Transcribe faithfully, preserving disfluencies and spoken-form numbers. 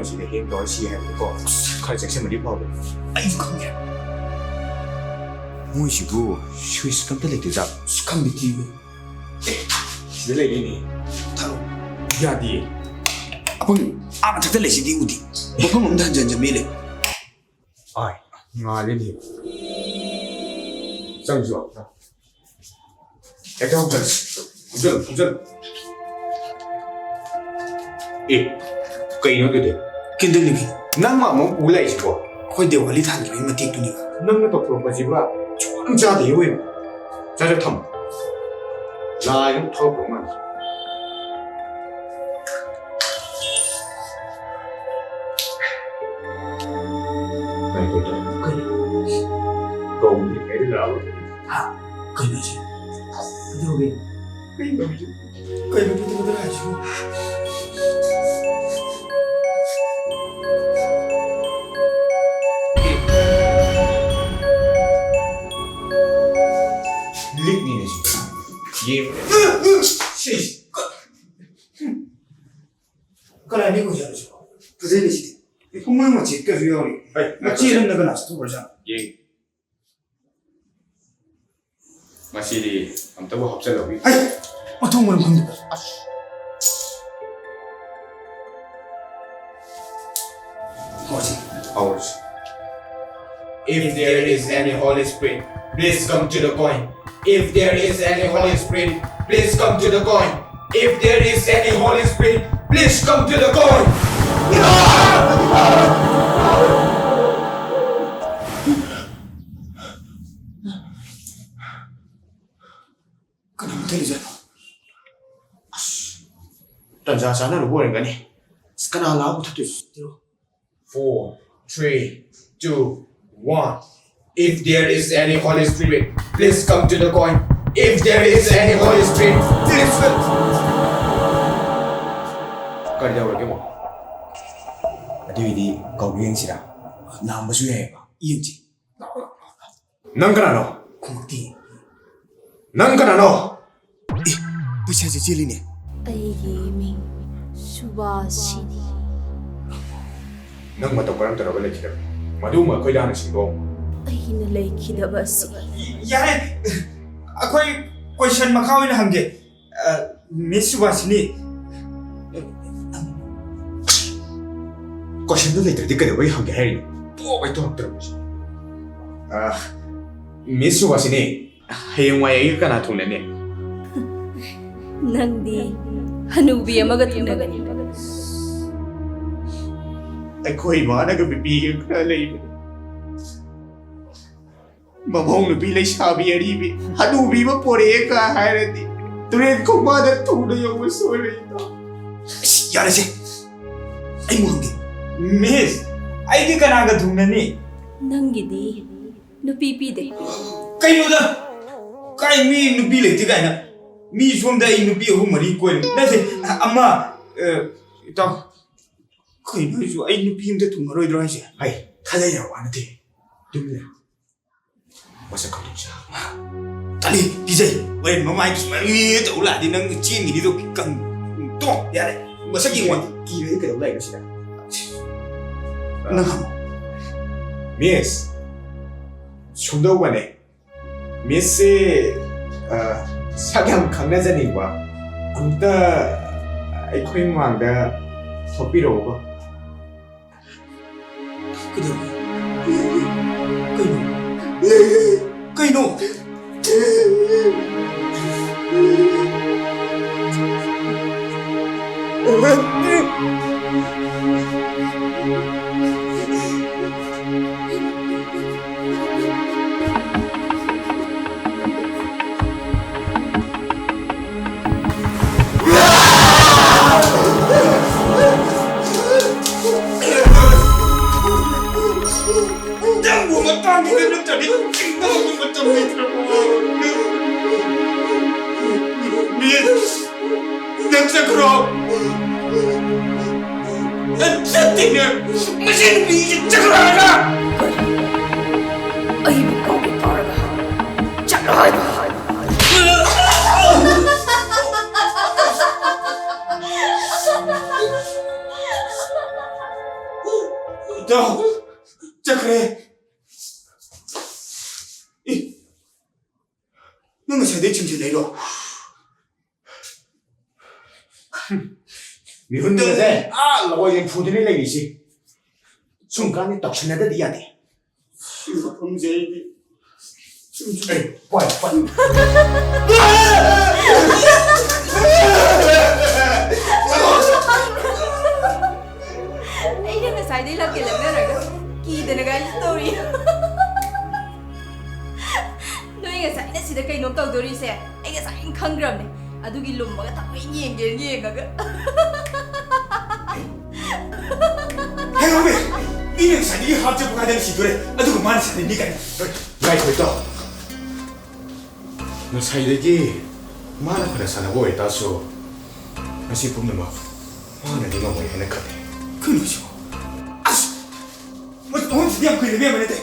ꯁꯤꯗ ꯍꯦꯡ ꯇꯧꯔ ꯁꯤ ꯍꯥꯏꯕꯗꯀꯣ, ꯑꯁ, ꯈꯔ ꯆꯦꯛꯁꯤꯟꯕꯗꯤ ꯐꯕ꯫ ꯑꯩꯁꯨ ꯈꯪꯉꯦ꯫ ꯃꯣꯏꯁꯤꯕꯨ ꯁ꯭ꯋꯤꯁꯀ ꯑꯝꯇ ꯂꯩꯇꯖꯥꯠꯂꯣ? ꯑꯁ, ꯈꯪꯗꯦ, ꯊꯤꯕ꯫ ꯑꯦ, ꯁꯤꯗ ꯂꯩꯔꯤꯅꯦ꯫ ꯊꯥꯔꯣ꯫ ꯌꯥꯗꯤꯌꯦ꯫ ꯑꯩꯈꯣꯏ ꯑꯥ ꯃꯊꯛꯇ ꯂꯩꯁꯤꯗꯤ ꯎꯗꯦ꯫ ꯃꯐꯝ ꯑꯃꯗ ꯍꯟꯖꯟ ꯍꯟꯖꯟ ꯃꯤ ꯂꯩ꯫ ꯑꯥꯏ, ꯉꯥꯜꯂꯤꯅꯦ꯫ ꯆꯪꯁꯤꯔꯣ? ꯍꯦꯛꯇ ꯍꯧꯖꯤꯜꯂꯁꯤ꯫ ꯍꯧꯖꯤꯜꯂꯨ, ꯍꯧꯖꯤꯜꯂꯨ꯫ ꯑꯦ, ꯀꯩꯅꯣ ꯑꯗꯨꯗꯤ? ꯀꯦꯟꯗꯜꯅꯤ ꯀꯩꯅꯣ꯫ ꯅꯪ ꯑꯃꯨꯛ ꯎ ꯂꯩꯁꯤꯕꯣ? ꯑꯩꯈꯣꯏ ꯗꯤꯋꯥꯂꯤ ꯊꯥꯟꯈꯤꯕꯒꯤ ꯃꯇꯦꯛꯇꯨꯅꯤꯕ꯫ ꯅꯪꯅ ꯇꯧꯊꯣꯔꯛꯄꯁꯤꯕ ꯁꯨꯡꯆꯥ ꯆꯥꯗꯦ ꯏꯕꯦꯝꯃ꯫ ꯆꯥ ꯆꯥ ꯊꯝꯃꯨ꯫ ꯂꯥꯏ ꯑꯃ ꯊꯣꯛꯂꯛꯇꯧ ꯃꯥꯜꯂꯦ꯫ ꯀꯩꯅꯣ? ꯀꯧꯗ꯭ꯔꯤꯉꯩꯗ ꯂꯥꯛꯑꯕ? ꯍꯥ? ꯀꯩꯅꯣ ꯍꯥꯏꯁꯦ? ꯀꯩꯗꯧꯔꯒꯦ? ꯀꯩꯅꯣ ꯍꯥꯏꯁꯤꯕꯣ? ꯂꯤꯛꯅꯤꯅꯦ ꯁꯤ꯫ ꯌꯦꯡꯉꯨꯅꯦ꯫ ꯁꯤꯁ꯫ ꯀꯅꯥꯏ ꯂꯤꯛ ꯑꯣꯏꯖꯥꯠꯅꯣ ꯁꯤꯕꯣ? ꯐꯖꯩꯅꯦ ꯁꯤꯗꯤ꯫ ꯑꯦ, ꯄꯨꯡꯃꯥꯡ ꯃꯆꯦꯠꯀꯁꯨ ꯌꯥꯎꯔꯤ꯫ ꯍꯩ, ꯃꯆꯦꯠ ꯑꯃꯅ ꯀꯅꯥ ꯆꯠꯊꯣꯛꯈ꯭ꯔꯖꯥꯠꯅꯣ? ꯌꯦꯡ꯫ ꯃꯁꯤꯗꯤ ꯑꯝꯇꯕꯨ ꯍꯥꯞꯆꯜꯍꯧꯏ꯫ ꯑꯩ ꯃꯊꯣꯡ ꯃꯔꯝ ꯈꯪꯗꯕ꯫ ꯑꯁ꯫ ꯍꯧꯔꯁꯤ꯫ ꯍꯧꯔꯁꯤ꯫ If there is any Holy Spirit, please come to the coin. If there is any Holy Spirit, please come to the coin. If there is any Holy Spirit, please come to the coin. ꯀꯅꯥ ꯃꯨꯊꯠꯂꯤꯖꯥꯠꯅꯣ? ꯑꯁ, ꯇꯟꯖꯥ ꯆꯥꯅꯔꯨꯕ ꯑꯣꯏꯔꯝꯒꯅꯤ꯫ ꯑꯁ, ꯀꯅꯥ ꯂꯥꯛꯑ ꯃꯨꯊꯠꯇꯣꯏꯁꯤꯕꯣ? Four, three, two, one. If there is any Holy Spirit, please come to the coin. If there is any Holy Spirit, please come. ꯀꯔꯤꯗꯧꯔꯒꯦ ꯑꯃꯨꯛ? ꯑꯗꯨꯏꯗꯤ ꯀꯧꯕ ꯌꯦꯡꯁꯤꯔꯥ? ꯂꯥꯛꯑꯝꯕꯁꯨ ꯌꯥꯏꯑꯕ꯫ ꯌꯦꯡꯁꯤ꯫ ꯅꯪ ꯀꯅꯥꯅꯣ? ꯈꯨꯝꯃꯛꯇꯦ꯫ ꯅꯪ ꯀꯅꯥꯅꯣ? ꯑꯦ, ꯄꯩꯁꯥꯁꯦ ꯆꯦꯜꯂꯤꯅꯦ꯫ ꯑꯩꯒꯤ ꯃꯤꯡ ꯁꯨꯕꯥꯁꯤꯅꯤ꯫ ꯅꯪ ꯃꯇꯧ ꯀꯔꯝ ꯇꯧꯔꯒ ꯂꯩꯈꯤꯗꯕꯅꯣ? ꯃꯗꯨꯃ ꯑꯩꯈꯣꯏꯗ ꯍꯥꯟꯅ ꯁꯤꯡꯗꯣꯛꯑꯣ꯫ ꯑꯩꯅ ꯂꯩꯈꯤꯗꯕ ꯑꯁꯤ꯫ ꯌꯥꯔꯦ, ꯑꯩꯈꯣꯏ ꯀꯣꯏꯁꯟ ꯃꯈꯥ ꯑꯣꯏꯅ ꯍꯪꯒꯦ꯫ ꯑ, ꯃꯤꯁ ꯁꯨꯕꯥꯁꯤꯅꯤ꯫ ꯀꯣꯏꯁꯟꯗꯣ ꯂꯩꯇ꯭ꯔꯗꯤ ꯀꯩꯗꯧꯕꯩ ꯍꯪꯒꯦ ꯍꯥꯏꯔꯤꯅꯣ? ꯄꯣꯛ ꯍꯦꯛ ꯇꯧꯔꯛꯇ꯭ꯔꯕꯁꯤ꯫ ꯑ, ꯃꯤꯁ ꯁꯨꯕꯥꯁꯤꯅꯤ, ꯍꯌꯦꯡꯋꯥꯏ ꯑꯩꯒ ꯀꯅꯥ ꯊꯨꯡꯅꯅꯤ? ꯅꯪꯗꯤ ꯍꯅꯨꯕꯤ ꯑꯃꯒ ꯊꯨꯡꯅꯒꯅꯤ꯫ ꯑꯩꯈꯣꯏ ꯏꯃꯥꯅꯒ ꯕꯤꯄꯤꯒ ꯈꯔ ꯂꯩꯕꯅꯤ꯫ ꯃꯃꯧ ꯅꯨꯄꯤ ꯂꯩꯁꯥꯕꯤ ꯑꯔꯤꯕꯤ ꯍꯅꯨꯕꯤ ꯑꯃ ꯄꯣꯔꯛꯑꯦ ꯀ ꯍꯥꯏꯔꯗꯤ ꯇꯨꯔꯦꯟ ꯈꯣꯡꯕꯥꯟꯗ ꯊꯨꯅ ꯌꯧꯕ ꯁꯣꯏꯔꯣꯏꯗꯣ꯫ ꯑꯁ, ꯌꯥꯔꯦꯁꯦ, ꯑꯩ ꯃꯨꯛ ꯍꯪꯒꯦ꯫ ꯃꯤꯁ, ꯑꯩꯗꯤ ꯀꯅꯥꯒ ꯊꯨꯡꯅꯅꯤ? ꯅꯪꯒꯤꯗꯤ ꯅꯨꯄꯤ ꯄꯤꯗꯦ꯫ ꯀꯩꯅꯣꯗ, ꯀꯥꯏ ꯃꯤ ꯅꯨꯄꯤ ꯂꯩꯇꯦ ꯀꯥꯏꯅ? ꯃꯤ ꯁꯣꯝꯗ ꯑꯩ ꯅꯨꯄꯤ ꯑꯍꯨꯝ ꯃꯔꯤ ꯀꯣꯏꯔꯦ꯫ ꯅꯠꯇꯦ, ꯑꯃ, ꯑ, ꯏꯇꯥꯎ, ꯀꯩꯅꯣ ꯍꯥꯏꯁꯤꯕꯨ? ꯑꯩ ꯅꯨꯄꯤ ꯑꯝꯇ ꯊꯨꯡꯉꯔꯣꯏꯗ꯭ꯔꯣ ꯍꯥꯏꯁꯦ? ꯍꯩ, ꯊꯥꯖ ꯌꯥꯕ ꯋꯥ ꯅꯠꯇꯦ꯫ ꯇꯨꯃꯤꯟ ꯂꯩꯌꯨ꯫ ꯃꯁꯛ ꯈꯪꯗꯣꯛꯁꯤ꯫ ꯇꯜꯂꯤ, ꯀꯤꯖꯩ꯫ ꯍꯣꯔꯦꯟ ꯃꯃꯥꯏꯗꯨ ꯁꯨꯃꯥꯏꯅ ꯇꯧ ꯂꯥꯛꯑꯗꯤ ꯅꯪ ꯆꯦꯟꯈꯤꯅꯤꯗꯣ꯫ ꯀꯪ-, ꯇꯣ, ꯌꯥꯔꯦ꯫ ꯃꯁꯛ ꯌꯦꯡꯉꯣ꯫ ꯀꯤꯔꯗꯤ ꯀꯩꯗꯧ ꯂꯥꯛꯏꯅꯣ ꯁꯤꯗ? ꯅꯪ ꯍꯪꯉꯣ꯫ ꯃꯤꯁ, ꯁꯨꯝꯗꯧꯕꯅꯦ꯫ ꯃꯤꯁꯁꯦ, ꯑ, ꯁꯛ ꯌꯥꯝ ꯈꯪꯅꯖꯅꯤꯡꯕ꯫ ꯑꯃꯨꯛꯇ ꯑꯩꯈꯣꯏ ꯃꯃꯥꯡꯗ ꯊꯣꯛꯄꯤꯔꯛꯎꯕ꯫ ꯀꯩꯗꯧꯔꯒꯦ? ꯀꯩꯅꯣ? ꯀꯩꯅꯣ? ꯅꯪꯕꯨ ꯃꯇꯥꯡꯁꯤꯗ ꯅꯠꯇ꯭ꯔꯗꯤ ꯆꯤꯡꯅꯕ ꯃꯇꯝ ꯂꯩꯇ꯭ꯔꯕꯣ? ꯃꯤꯁ, ꯅꯪ ꯆꯠꯈ꯭ꯔꯣ꯫ ꯅꯪ ꯆꯠꯇꯦꯅꯦ꯫ ꯃꯁꯤ ꯅꯨꯄꯤꯁꯤ ꯆꯠꯈ꯭ꯔꯣ ꯍꯥꯏꯕ꯫ ꯀꯔꯤ? ꯑꯩꯕꯨ ꯀꯧꯒꯦ ꯇꯧꯔꯒ ꯆꯠꯂꯣ ꯍꯥꯏꯕ꯫ ꯆꯥꯎ! ꯆꯠꯈ꯭ꯔꯦ! ꯏ! ꯅꯪ ꯉꯁꯥꯏꯗꯩ ꯆꯤꯡꯁꯤꯜꯂꯛꯏꯔꯣ? ꯃꯤꯍꯨꯟꯒꯁꯦ ꯑꯥ ꯂꯋꯥꯏ ꯂꯦꯝꯐꯨꯗꯅꯦ ꯂꯩꯔꯤꯁꯤ꯫ ꯁꯨꯝ ꯀꯥꯟꯗꯤ ꯇꯧꯁꯤꯟꯅꯗꯗꯤ ꯌꯥꯗꯦ꯫ ꯁꯤ ꯃꯐꯝꯁꯦ ꯑꯩꯗꯤ ꯁꯨꯝ ꯑꯦ, ꯄꯥꯏ, ꯄꯥꯏ꯫ ꯑꯩꯅ ꯉꯁꯥꯏꯗꯩ ꯂꯝꯀꯦ ꯂꯪꯅꯔꯒ ꯀꯤꯗꯅ ꯒꯥꯔꯤ ꯇꯧꯔꯤ꯫ ꯅꯣꯏ ꯉꯁꯥꯏꯅ ꯁꯤꯗ ꯀꯩꯅꯣꯝ ꯇꯧꯗꯣꯔꯤꯁꯦ ꯑꯩ ꯉꯁꯥꯏꯅ ꯈꯪꯈ꯭ꯔꯕꯅꯦ꯫ ꯑꯗꯨꯒꯤ ꯂꯨꯝꯃꯒ ꯊꯃꯣꯏ ꯌꯦꯡꯒꯦꯅ ꯌꯦꯡꯉꯒ꯫ ꯍꯦꯔꯣꯃꯦ! ꯃꯤꯅ ꯉꯁꯥꯏꯗꯒꯤ ꯍꯥꯞꯆꯕ ꯀꯥꯏꯗꯅ ꯁꯤꯗꯣꯔꯦ꯫ ꯑꯗꯨꯒ ꯃꯥꯅ ꯁꯥꯟꯅꯩ ꯃꯤ ꯀꯥꯏꯅ꯫ ꯉꯥꯏꯈꯣ ꯏꯇꯥꯎ꯫ ꯉꯁꯥꯏꯗꯒꯤ ꯃꯥꯅ ꯐꯅ ꯁꯥꯟꯅꯕ ꯑꯣꯏꯇꯥꯔꯁꯨ, ꯉꯁꯤ ꯄꯨꯝꯅꯃꯛ ꯃꯥꯅꯗꯤ ꯉꯝꯃꯣꯏ ꯍꯥꯏꯅ ꯈꯜꯂꯤ꯫ ꯀꯩꯅꯣ ꯁꯤꯕꯣ? ꯑꯁ! ꯃꯣꯏ ꯃꯐꯝꯁꯤꯗꯤ ꯌꯥꯝ ꯀꯨꯏꯅ ꯂꯦꯞꯄ ꯅꯠꯇꯦ꯫